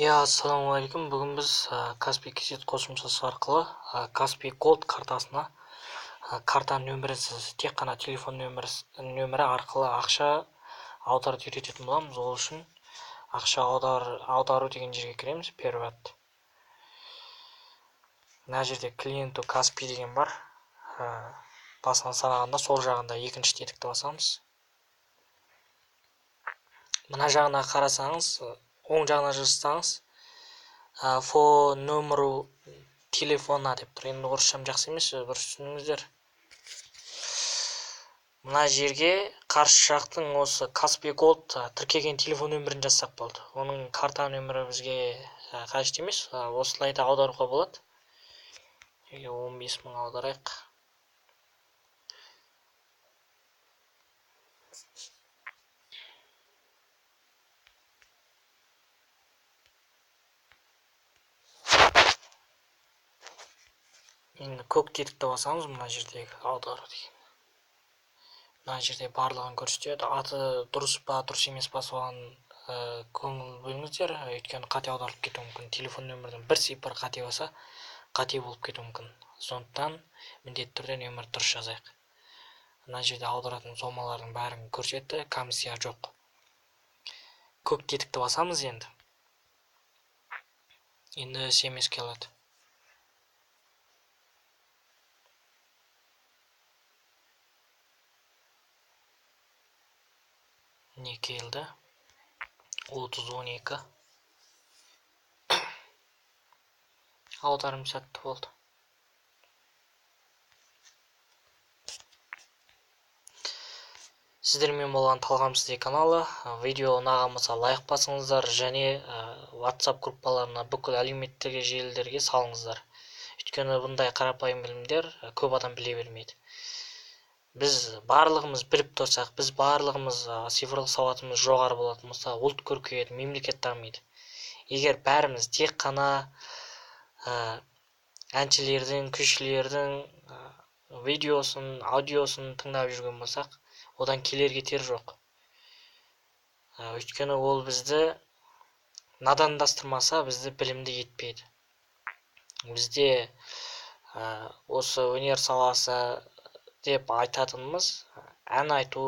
Иә, ассалаумағалейкум. Бүгін біз Kaspi Kz қосымшасы арқылы Kaspi Gold картасына карта нөмірісіз, тек қана телефон нөмірі арқылы ақша аударуды үйрететін боламыз. Ол үшін ақша аудару деген жерге кіреміз, перевод. Мына жерде клиенту Kaspi деген бар. Басынан санағанда сол жағында екінші тетікті басамыз. Мына жағына қарасаңыз, оң жағына жазсаңыз, фо номеру телефона деп тұр. Енді орысшам жақсы емес, бір түсініңіздер. Мына жерге қарсы жақтың осы Kaspi Gold тіркеген телефон нөмірін жазсақ болды. Оның карта нөмірі бізге қажет емес, осылай да аударуға болады. 15 000 аударайық. Енді көк тетікті басамыз, мына жердегі аудару деген. Мына жерде барлығын көрсетеді. Аты дұрыс па, дұрыс емес па, соған көңіл бөліңіздер. Өйткені қате аударылып кетуі мүмкін. Телефон нөмірдің бір цифр қате болса, қате болып кетуі мүмкін. Сондықтан міндетті түрде нөмір дұрыс жазайық. Мына жерде аударатын сомалардың бәрін көрсетті, комиссия жоқ. Көк тетікті басамыз енді. Енді SMS келеді. Не келді? 30-12. Аударым сәтті болды. Сіздермен болған Талғам Сізде каналы. Видео ұнаған болса лайк басыңыздар және WhatsApp группаларына, бүкіл әлеуметтік желілерге салыңыздар. Өйткені бұндай қарапайым білімдер көп адам біле бермейді. Біз барлығымыз біліп тұрсақ, біз барлығымыз цифрлық сауатымыз жоғары болатын болса, ұлт көркейеді, мемлекет дамиды. Егер бәріміз тек қана әншілердің, күйшілердің видеосын, аудиосын тыңдап жүрген болсақ, одан келер кетер жоқ. Өйткені ол бізді надандастырмаса, бізді білімді етпейді. Бізде осы өнер саласы деп айтатынымыз ән айту,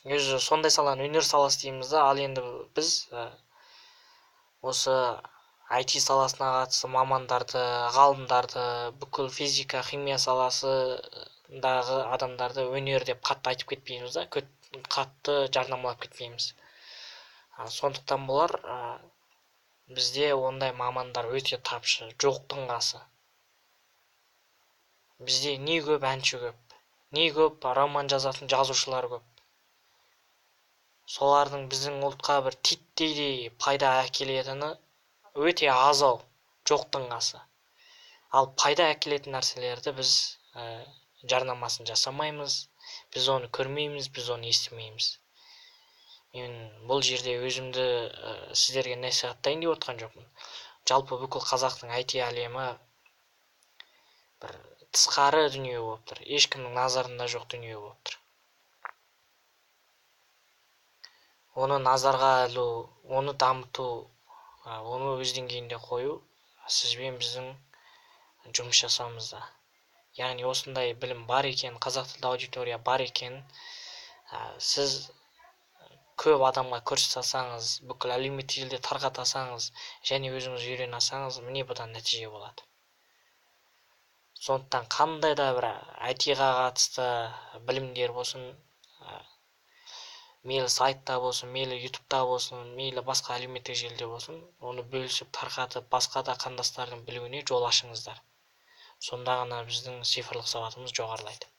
өзі сондай саланы өнер саласы дейміз да. Ал енді біз осы IT саласына қатысты мамандарды, ғалымдарды, бүкіл физика, химия саласындағы адамдарды өнер деп қатты айтып кетпейміз да, қатты жарнамалап кетпейміз. Сондықтан болар, бізде ондай мамандар өте тапшы, жоқтың қасы. Бізде не көп әнші көп, не көп роман жазатын жазушылар көп. Солардың біздің ұлтқа бір титтейдей пайда әкелетіні өте аз-ау, жоқтың қасы. Ал пайда әкелетін нәрселерді біз жарнамасын жасамаймыз, біз оны көрмейміз, біз оны естімейміз. Мен бұл жерде өзімді сіздерге насихаттайын деп отқан жоқпын. Жалпы бүкіл қазақтың IT әлемі бір тысқары дүние болып тұр, ешкімнің назарында жоқ дүние болып тұр. Оны назарға алу, оны дамыту, оны өз деңгейінде қою сізбен біздің жұмыс жасауымызда. Яғни осындай білім бар екен, қазақ тілді аудитория бар екен, сіз көп адамға көрсете алсаңыз, бүкіл әлеуметтік желіде тарқата алсаңыз және өзіңіз үйрене алсаңыз, міне бұдан нәтиже болады. Сондықтан қандай да бір IT-ға қатысты білімдер болсын, мейлі сайтта болсын, мейлі ютубта болсын, мейлі басқа әлеуметтік желіде болсын, оны бөлісіп, тарқатып, басқа да қандастардың білуіне жол ашыңыздар. Сонда ғана біздің цифрлық сауатымыз жоғарылайды.